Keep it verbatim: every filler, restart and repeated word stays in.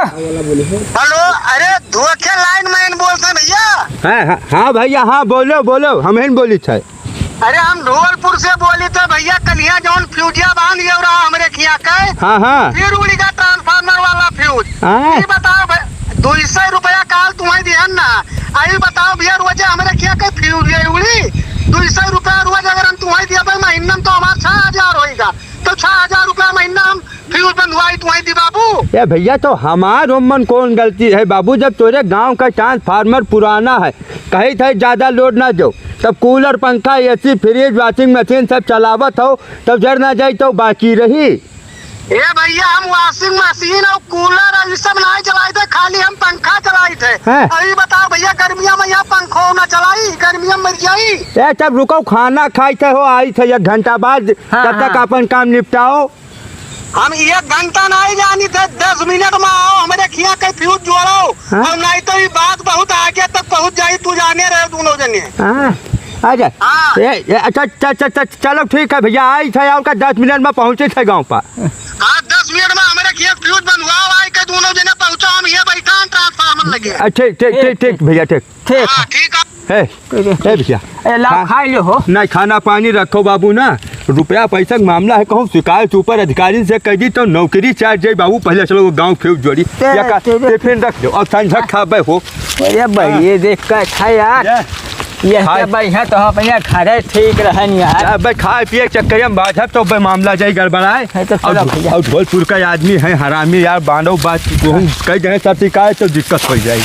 हेलो, अरे धोखे लाइन मैन बोलत है भइया? हाँ, हाँ, हाँ भइया, हाँ, बोलो, बोलो, हमहिन बोलित है। अरे हम ढोलपुर से बोलित है भइया, कलिया जौन फ्यूजिया बांध गयो रहा हमरे खिया के, हाँ, हाँ। फिर उड़ी गा ट्रांसफार्मर वाला फ्यूज। हाँ। ई बताओ भइ-, दुई सौ रुपया काल तुम्हें दिहन ना, आ ई बताओ भइया, रोजे हमरे खिया के फ्यूज ये उड़ी, दुई सौ रुपया रोज अगर हम तुम्हें दिया भाई, महीना में तो हमार छह हजार होइगा, तो छह हजार रुपया महीना हम फ्यूज बंधवाई तुम्हें दी बाबू। ए भइया, तो हमार ओमन कौन गलती है बाबू, जब तोरे गांव का ट्रांसफार्मर पुराना है, कहित है ज्यादा लोड ना दो, तब कूलर, पंखा, एसी, फ्रिज, वॉशिंग मशीन सब चलावत हो, तब जर ना जाई तो बाकी रही। ए भइया, हम वॉशिंग मशीन और कूलर और ई सब नाहीं चलाइत है, खाली हम पंखा चलाइत है। हैं? अभी बताओ भइया, गर्मिया में यहाँ पंखो ना चलाई, गर्मिया में मर जाई। ए, तब रुको, खाना खाइत है हो, आइत है एक घंटा बाद, हाँ, तब तक हाँ। अपन काम निपटाओ। हम एक घंटा नाहीं जानित है, दस मिनट में आओ, हमरे खिया के फ्यूज जोड़ो, हाँ? और नाहीं तो ई बात बहुत आगे तक पहुँच जाई, तू जाने रहे दोनों जने। हाँ, अच्छा। हाँ। ए, ए, अच्छा, च-, च-, च-, चलो ठीक है भइया, आइत है, और का दस मिनट में पहुँचित है गाँव पर। हाँ, दस मिनट में हमरे खिया फ्यूज बंधवाओ, आइके दोनों जने पहुँचो, हम ये बैठा हैं ट्रांसफार्मर लगे। अ, ठीक, ठीक, ठीक, ठीक, ठीक। भइया, ठीक। ठीक। हाँ, ठीक है। ए, ठीक है। ए भइया। ए, लाओ, खा-, खाइ लियो हो। नाहीं, खाना पानी रखो बाबू ना, रुपया पैसा के मामला है, कहूँ शिकायत ऊपर अधिकारी से कह दी तो नौकरी चाट जाई बाबू। पहले चलो वो गाँव फ्यूज जोड़ी, ते-, या का ते-, टिफिन रख दो, अब संझा खाबे हो। अरे भाई, हाँ। ये देख के खा यार। ये ये खाए। सब बढ़िया तो अपने घरे ठीक रहन यार। अबे खाए पिए के चक्कर में बाझब तो बे मामला जाई गड़बड़ाए। है तो चलो और, भइया। और ढोलपुर का आदमी है हरामी यार, बांडो बात कहूँ कह दें सब शिकायत तो दिक्कत हो जाई।